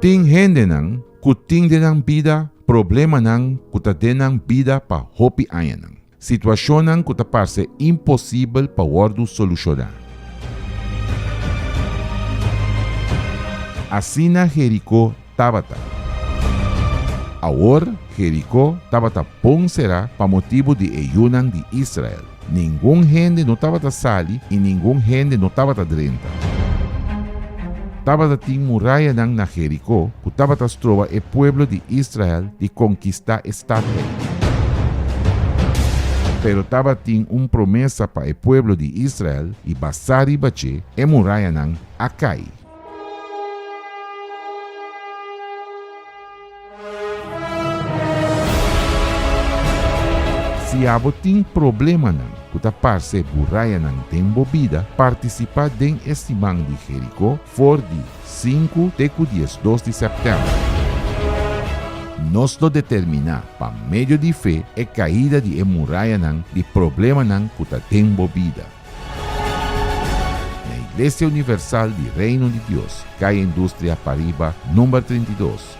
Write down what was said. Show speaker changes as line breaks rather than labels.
Tin hendenan ku tin den nan bida problemanan ku ta den nan bida pa hopi añanan, situashonnan ku ta parse imposibel pa wòrdu solushoná. Asina Jerikó tabata. Awor Jerikó tabata bon será pa motibu di e yunan di Israel. Ningun hende no tabata sali i ningun hende no tabata drenta. Tabata tin murayanan na Jerikó ku tabata stroba e pueblo di Israel di konkistá e stat ei. Pero tabatin un promesa pa e pueblo di Israel i basá riba dje e murayanan a kai. Si abo tin problemanan ku ta parse burayanan den bo bida, partisipá den e siman di Jerikó for di sinku te ku 12 di sèptèmber. Nos lo determiná pa medio di fe e kaida di e murayanan di problemanan ku ta den bo bida. Na Iglesia Universal di Reino di Dios, Kaya Industria Pariba, number 32.